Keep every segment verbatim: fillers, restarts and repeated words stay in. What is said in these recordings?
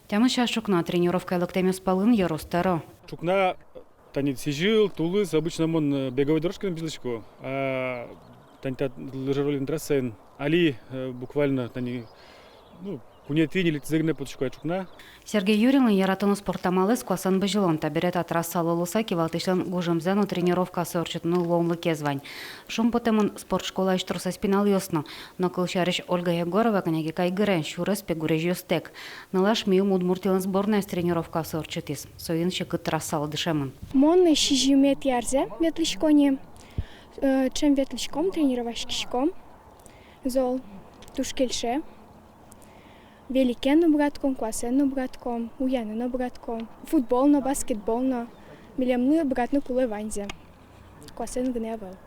Тямыс час ӵукна тренировкае лыктэмъёс пӧлын ёрос тӧро. Ӵукна, тани сӥзьыл, тулыс, обычно мон, э, беговой дорожкаын бызьылӥсько, а тани та лыжероллерной трассаын али, э, буквально тани, ну, куинетӥ-ньылетӥзэ гинэ потӥсько ай ӵукна. Сергей Юринлэн яратоно спорт амалэз — куасэн бызьылон. Табере та трасса луыса кивалтӥсьлэн гужемзэ но тренировкаоссэ ортчытыны луонлыкез вань. Шумпотэмын спорт школаысь тросэз пиналъёс но. Но, кылсярысь, Ольга Егорова кӧня ке кайгырен, сюрес пе гурезьёстэк. Нылаш миым Удмуртилэн сборноез тренировкаосы ортчытӥз. Соин секыт трассалы дышемын. Мон сизьыметӥ арзэ ветлӥсько ни. Э, ӵем ветлӥськом, тренироваськиськом. Зол, туж кельше. Великен но быгатӥськом, куасэн но быгатӥськом, уяны но быгатӥськом. Футбол но, баскетбол но. Милемлы быгатыны кулэ ваньзэ. Куасэн гинэ ӧвӧл.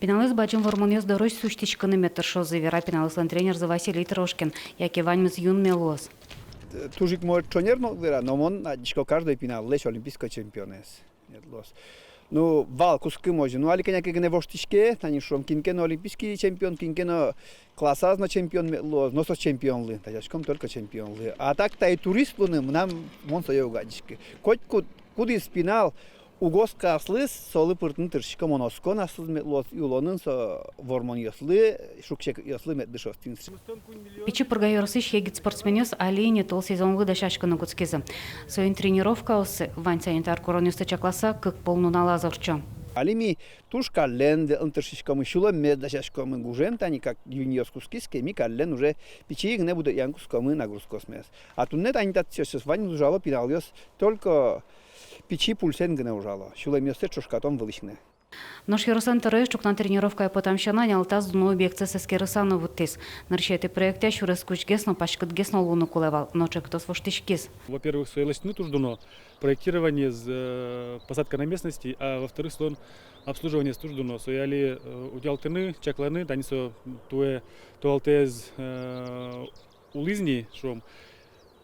Пиналъёс бадӟым вормонъёс дорозь усьтӥськыны мед тыршозы, вера пиналъёслэн тренерзы Василий Трошкин. Яке ваньмыз юнме луоз. Туж ик, может, шонер но вера, но мон адӟисько каждой пиналлэсь олимпийской чемпионэз. Мед луоз. Ну, вал кутскымон озьы. Ну, али кӧня ке гинэ воштӥське, тани шуом, кин ке но олимпийский чемпион, кин ке но классаз но чемпион мед луоз, но со чемпионлы. Дасяськом только чемпионлы. А так тае турист луыны, мынам, мон сое уг адӟиськы. Котькуд, кудӥз пинал уг оскы аслыз, солы пыртыны тыршисько мон, оскон аслыз мед луоз, и улонын со вормонъёслы, шуг-секытъёслы мед дышоз тӥни. Пичи Пурга ёросысь егит спортсменъёс али ини тол сезонлы дасяськыны кутскизы. Соин тренировкаоссы, вань санитар куронъёсты чакласа, кык пол нуналаз ортчо. Али ми туж каллен ветлыны тыршиськомы, сюлэммес дасяськомы, гужем тани, как июньёс кутскиз ке, ми каллен уже пичи гинэ будэтъяны кутскомы нагрузкаосмес. А туннэ тани татчыозь ваньмыз ужало пиналъёс, только пичи пульсэн гинэ ужало, сюлэмъёссэс ӵошкатон вылысь гинэ. Нош ёрослэн тӧроез ӵукна тренировкае потам сяна, нялтас дуно объектсэс эскерыса но вуттӥз. Нырысетӥ проектъя сюрес кузьгес но, паськытгес но луыны кулэ вал, но ӵектос воштӥськиз. Во-первых, сое лэсьтыны туж дуно, проектированиез, э, посадка на местности, а во-вторых, солэн обслуживаниез туж дуно. Сое али, э, утялтыны, чакланы, тани со туэ толалтэ, э, улӥз ни, шуом,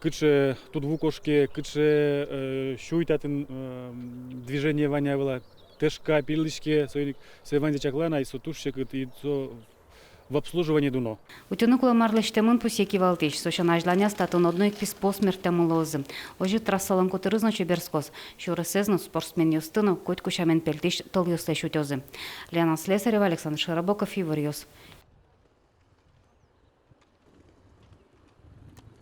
кыӵе тудву кошке, кыӵе, э, сюй татын, э, движение вань-а, ӧвӧл-а, тышка, пилиське, соин ик сое ваньзэ чаклано, и со туж секыт, и со в обслуживании дуно. Утёно кулэ, мар лэсьтэмын, пусъе кивалтӥсь. Со сяна, азьланяз татын одно ик писпуос мерттэмын луозы. Озьы трассалэн котырыз но чеберскоз, сюресэз но, спортсменъёсты но котьку сямен пельтӥсь тӧлъёслэсь утёзы. Лена Слесарева, Александр Широбоков, «Иворъёс».